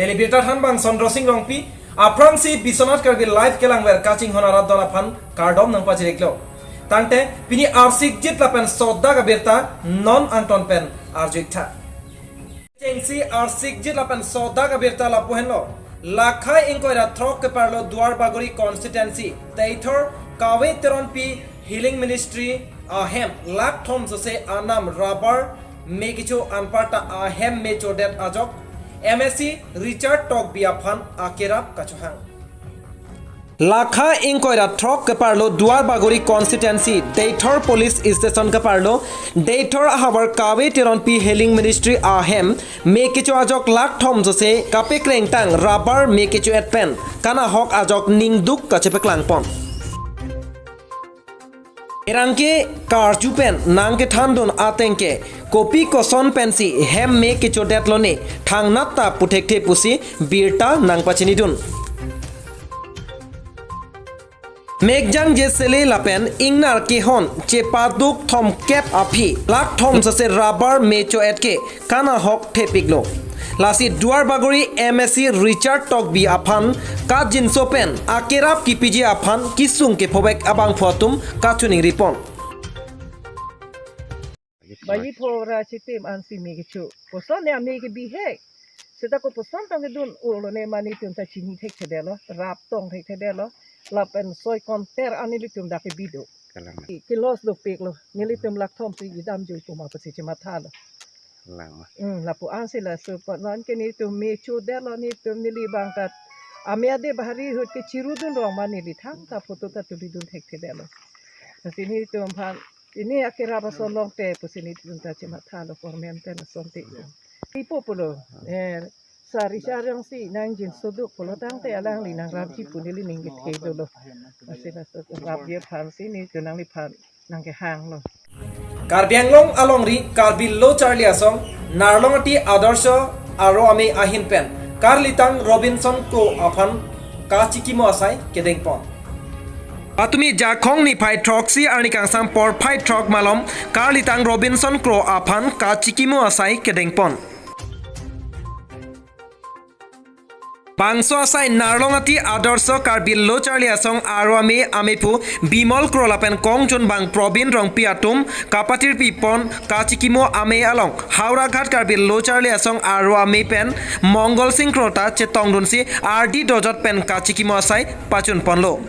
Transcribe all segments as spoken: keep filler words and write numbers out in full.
Pini birta thanbang Chandra Sing Rongpi, aphrangsi Biswanath Karbi Live kelangver kachinghon arat don aphan kardom nangpachiriklo. Tangte pini arsikjit lapen sodak abirta non angton pen arjuiktha. Chengsi arsikjit lapen sodak abirta lapu henlo. Lakha ingkoi ra throk keparlo Duarbagori constituency Deithor Kave Teronpi Healing Ministry ahem lakh thom sose anam rubber me kecho anparta ahem me chodet ajok M A C Richard Tokbi aphan akerap kachohang. Lakha ingkoi ra throk keparlo Duarbagori constituency Deithor police station keparlo Deithor ahavar Kave Teronpi Healing Ministry ahem me kecho ajok lakh thom sose kapekrengtang rubber me kecho-et pen kanahok ajok ningduk kachepeklangpon. Pherangke karju pen nangkethandun ateng ke kopi koson pensi hem me kechodetlone thangnat ta puthekthe pusi birta nangpachinidun. Mekjang je sele lapen ingnar kehon chepaduk thomkep aphi lakh thom sose rubber me cho-et ke kanahok thepiklo. Lasi Duarbagori M A C Richard Tokbi aphan kajinso pen akerap kipiji aphan kisung kephovek abangphu atum kachiningripon. Baji pho ra chitim ansi me kecho. Koson ne ame ke bihek. Seta kopuson tang kedun ulo ne ma nelitum ta chini thekthedetlo. Rap tong thekthedetlo. Lapen soi konter an nelitum dak kebi do. Kalang. Ke loss dopiklo. Nelitum lakh thom si idam jui puma pasi chemathalo. Kalang. Hmm, lapu ansi laso pa non ke nelitum me chodetlo nelitum neli bangkat. Ame ade bahari ahut ke chirudun rong ma neli thangta photo ta tulidun thekthedetlo. Lasi nelitum aphan pini akerap ason longte pusi nelitum ta chemathalo formen pen asonte. Ipo pulo, eh, sari sarang si nangjinso duk pulo tangte alangli nangrapji pu neli ning kethe dolo. Lasi laso rapji aphansi nelitum nangliphan nangkehanglo. Karbi Anglong alongri Karbi Lo Charli Asong Narlongati Adarsha Aro Amei ahin pen Karlitang Robinson Kro aphan kachikimo asai kedengpon. Patumi Jakhong niphai throksi arni kangsam porphai throk malom Karlitang Robinson Kro aphan kachikimo asai kedengpon. Bangso asai Narlongati Adarsha Karbi Lo Charli Asong Aro Amei amephu Bimol Kro lapen kongchunbang Probin Rongpi atum kapatirpipon kachikimo amei along Howraghat Karbi Lo Charli Asong Aro Amei pen Mongol Sing Kro ta chetongdunsi ardi dojot pen kachikimo asai pachunponlo.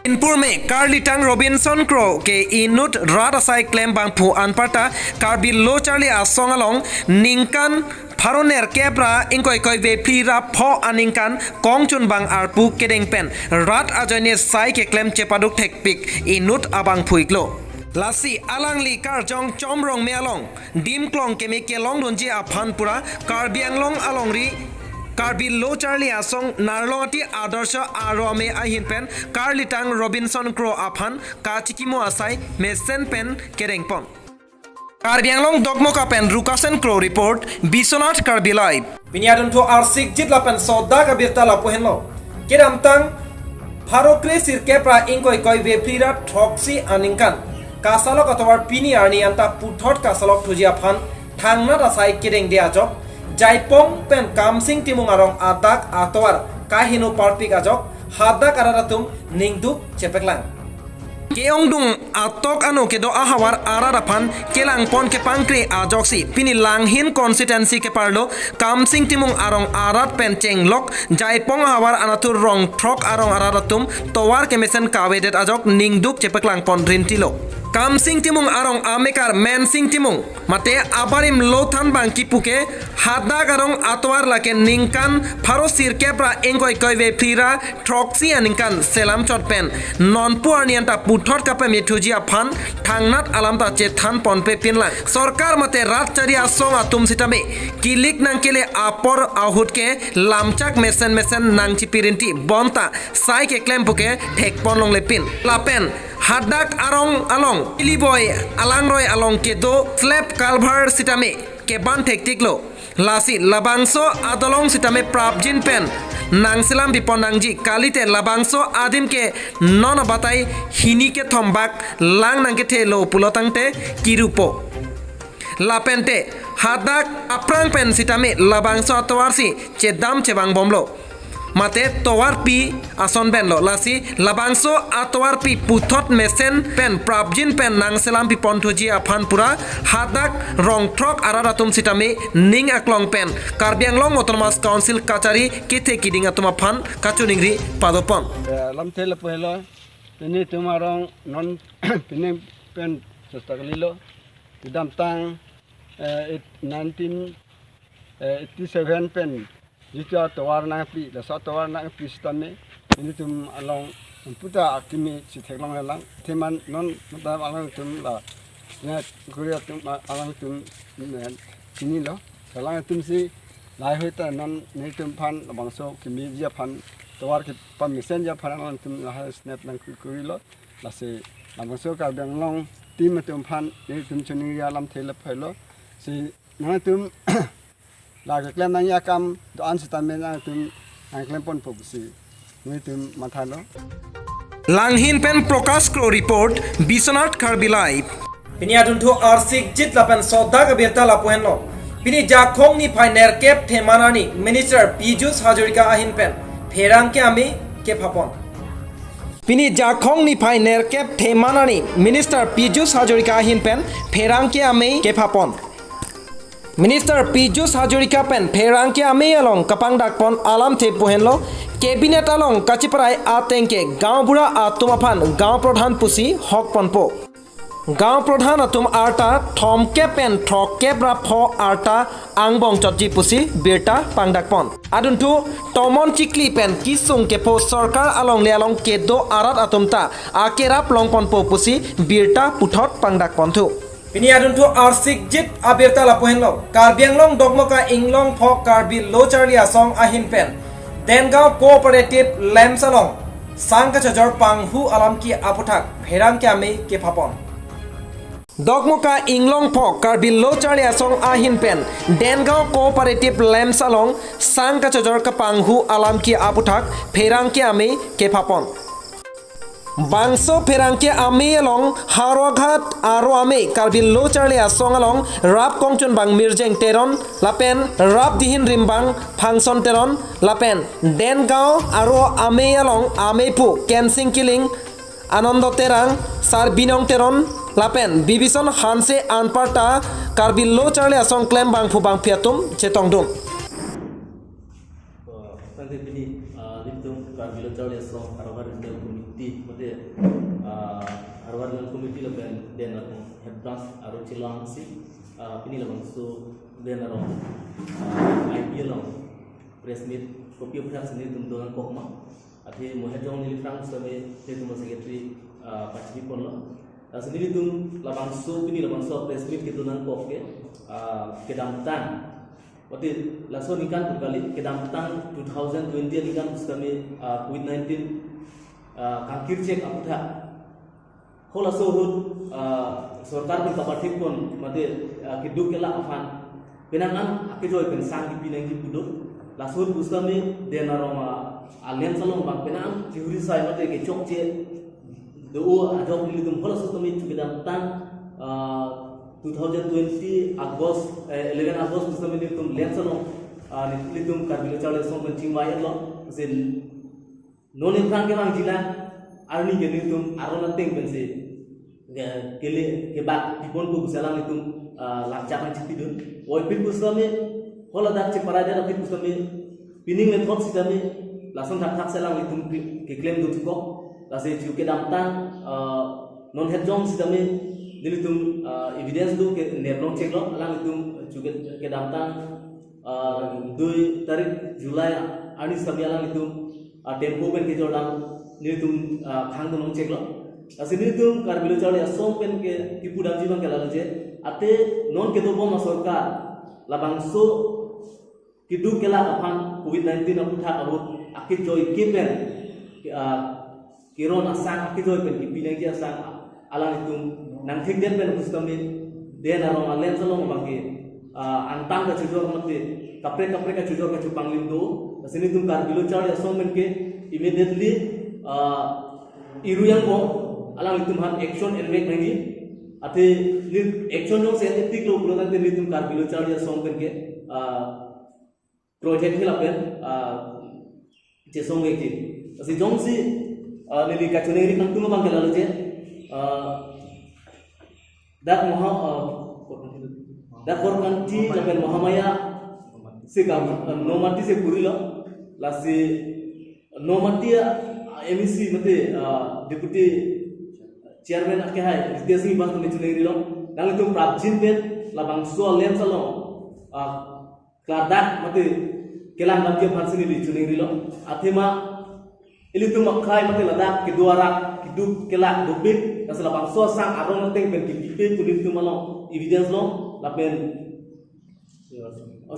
Inpurme Karlitang Robinson Kro ke inut rat asai klembangphu anparta Karbi Lo Charli Asong along ningkan pharo nerkep ra ingkoikoi vephli ra pho aningkan kongchunbang arpu kedeng pen rat ajoine sai keklem chepaduk thekpik inut abangphu iklo. Lasi alangli karjong chomrong me along dim klong keme kelongdunji aphan pura Karbi Anglong alongri Karbi Lo Charli Asong Narlongati Adarsha Aro Amei ahin pen Karlitang Robinson Kro aphan kachikimo asai mesen pen kedengpon. Karbi Anglong Dokmoka pen Rukasen Kro report, Biswanath Karbi Live. Pini adunthu arsikjit lapen sodak abirta lapu henlo. Kedamtang pharo kre sirkep ra ingkoikoi vephli ra throksi aningkan kasalok atovar pini arni anta puthot kasalok thuji aphan thangnat asai kedengde ajok Jaipong pen Kamsing Timung arong adak atovar kaheno parpik ajok hadak arat atum ningduk chepeklang. Ke-ongdung atok ano kedo ahavar arat aphan kelangpon kepangkre ajoksi pini Langhin constituency keparlo Kamsing Timung arong arat pen chenglok Jaipong ahavar anatur rong throk arong arat atum tovar kemesen kavedet ajok ningduk chepeklangpon rintilo. Kamsing Timung arong amekar Mensing Timung mate abarim lo thanbang kipu ke hadak arong atovar lake ningkan pharo sirkep ra ingkoikoi vephli ra throksi aningkan selam chot pen nonpu arni anta puthot kapame thuji aphan thangnat alam ta chethanponpe pinlang. Sorkar mate rat chari asong atum sitame kilik nangkele apor ahut ke lamchak mesen mesen nangchipi rinti bonta sai keklem puke thekpon longle pin. Lapen hadak arong along Iliboi alangroi along kedo slab culvert sitame keban thektiklo. Lasi labangso adolong sitame prapjin pen nangselam pipon nangji kalite labangso adim ke non abatai hini kethom bak lang nangkethelo pulo tangte kirupo. Lapente Hadak aphrang pen sitame labangso atovar si chedam chevang bomlo. Mate tovarpi ason pen lo, lasi labangso atovarpi puthot mesen pen prapjin pen nangselam pipon thuji aphan pura hadak rong throk arat atum sitame ning aklong pen Karbi Anglong Autonomous Council kachari kethe kiding atum aphan kachiningri padopon. Eh, lamthe lapu helo, pini tum arong non pini pen sesta kalilo, kedamtang, eh, eight-, nineteen, eh, eighty-seven pen jitu atovar nangpi, laso atovar nangpi sitame, nelitum along puta akimi si theklong lang, athema non mata alangtum la, ne Korea atum alangtum, ne, chinilo, alangtum si lahai ta non nelitum aphan labangso kimiji aphan, tovar kepamesen ji aphan alangtum lahai snap nangkuri lo, lasi labangso Karbi Anglong team atum aphan nelitum chiningri alamthe lapu helo, si nangtum la keklem nangji akam do-an sitame nangtum nangklem ponpo pusi nelitum mathalo. Langhin pen Prakash Kro report, Biswanath Karbi Live. Pini adunthu arsikjit lapen sodak abirta lapu henlo. Pini Jakhong niphai nerkep theman arni Minister Pijush Hazarika ahin pen pherangke amei kephapon. Pini Jakhong niphai nerkep theman arni Minister Pijush Hazarika ahin pen pherangke amei kephapon. Minister Pijush Hazarika pen pherangke amei along kapangdakpon alamthe pu henlo, Cabinet along kachiparai ateng ke gaonbura atum aphan gaon pradhan pusi hokponpo. Gaon pradhan atum arta thomkep pen throkkep ra pho arta angbong chotji pusi birta pangdakpon. Adunthu tomon chikli pen kesung kepho sorkar alongle along kedo arat atum ta akerap longponpo pusi birta puthot pangdakponthu. Pini adunthu arsikjit abirta lapu henlo. Karbi Anglong Dokmoka Inglongpho Karbi Lo Charli Asong ahin pen Dengaon Cooperative Lamps along sang kachojor panghu alam ke aputhak pherangke amei kephapon. Dokmoka Inglongpho Karbi Lo Charli Asong ahin pen Dengaon Cooperative Lamps along sang kachojor kapanghu alam ke aputhak pherangke amei kephapon. Bangso pherangke amei along Howraghat aro amei Karbi Lo Charli Asong along rap kongchunbang Mirjeng Teron lapen rap dihin rimbang Phangson Teron lapen Dengaon aro amei along ameipu Kensing Killing, Anando Terang, Sarbinong Teron lapen Bibison Hanse anparta Karbi Lo Charli Asong klembangphu bangphi atum chetongdun. To, tangte pini, ah, nelitum Karbi Lo Charli Asong Howraghat Regional Committee, mate, ah, Howraghat Regional Committee lapen Den Atum Head Branch aro chelangsi, ah, pini labangso Den arong, ah, I P along press meet kopi aphuthak si nelitum donangkok ma. Athe mo head jong neli Frank sitame nelitum secretary, ah, pachini ponlo. Lasi nelitum labangso, pini labangso press meet kedonangkok ke, ah, kedamtang. Mate laso aningkan pu kali, kedamtang two thousand twenty aningkan sitame, ah, covid nineteen, ah, kangkirchek aputhak. Halaso ahut, ah, sorkar pen kapathikpon mate, ah, keduk kelak aphan penang an akejoi pen sang kipi nangji pu do. Laso ahut pusitame Den arong, ah, a-lamps along bang penang an chihuri sai mate kechokche do ajok nelitum halaso tame chu kedamtang, ah, two thousand twenty August, eh, eleven August pusitame nelitum lamps along, ah, nelitum Karbi Lo Charli Asong pen chingvai lo. Lapen non aphrang kevangjilang arni ke nelitum aron ateng pensi ke, kele kebak pipon pu pusi alanglitum, ah, langchak nangchipidun. Oi pin pusitame, haladak cheparai det aphi pusitame, pining methot sitame lason thakthak si alanglitum ke, keklem dun chukok. Lasi chu kedamtang, ah, non het jong sitame nelitum, ah, evidence do ke neplong cheklo, alanglitum chu ke, kedamtang, ah, dui tarik July arni sitame alanglitum, ah, tempo pen kejordam nelitum, ah, khang dun long cheklo. Lasi nelitum Karbi Lo Charli Asong pen ke kipudamji abang ke lalo je, athe non kedobom asorkar labangso keduk kelak aphan covid nineteen aputhak ahut akejoi ke pen, ah, keron asang akejoi pen kipi nangji asang alanglitum nangthekdet pen pusitame Den arong a-lamps along abang ke, ah, angtan kachojor mate kaprek kaprek kachojor kachepanglim do. Lasi nelitum Karbi Lo Charli Asong pen ke immediately, ah, iru angbong alanglitum aphan action envek nangji. Athe neli action jongsi epiklo pulo tangte nelitum Karbi Lo Charli Asong pen ke, ah, project hi lapen, ah, chesong vekji. Lasi jongsi, ah, neli kachiningri kangtung abang ke lalo je, ah, dak Maha, ah, dak Korkanthi lapen Mahamaya si kam, ah, Nomati si purilo. Lasi Nomati a, ah, M A C mate, ah, Deputy Chairman akehai Ritesh Engleng abang neli chiningrilo. Nanglitum prapjin pen labangso a-lens along, ah, klardak mate kelang damji aphansi neli chiningrilo. Athema ilitum akhai mate ladak kedo arat keduk kelak dopik, lasi labangso asang arong ateng pen kepipe pu nelitum along evidence lo, lapen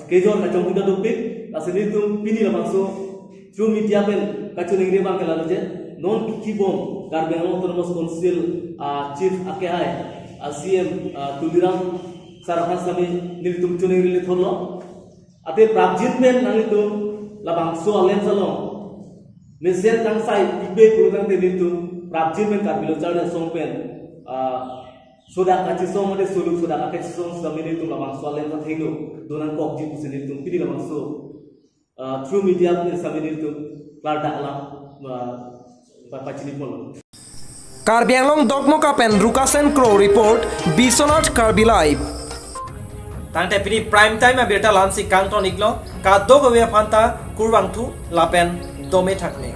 kejor kachongkuda dopik. Lasi nelitum pini labangso through media pen kachiningri abang ke lalo je, non kikibom Karbi Anglong Autonomous Council, ah, Chief akehai, ah, C M, ah, Tuliram sir aphan sitame nelitum chiningri lethorlo. Athe prapjin pen nanglitum labangso a-lens along mesen kangsai pipe pulo tangte nelitum prapjin pen Karbi Lo Charli Asong pen, ah, sodak kachesong mate soluk sodak kachesong sitame nelitum labangso a-lens athengno donangkokji pusi nelitum pini labangso, ah, through media pen sitame nelitum klardak alam, ah, pa-, pachini ponlo. Karbi Anglong Dokmoka pen Rukasen Kro report, Biswanath Karbi Live. Tangte pini prime time abirta lamsi kangton iklo, kadokave aphanta kurvangthu lapen dome thakme.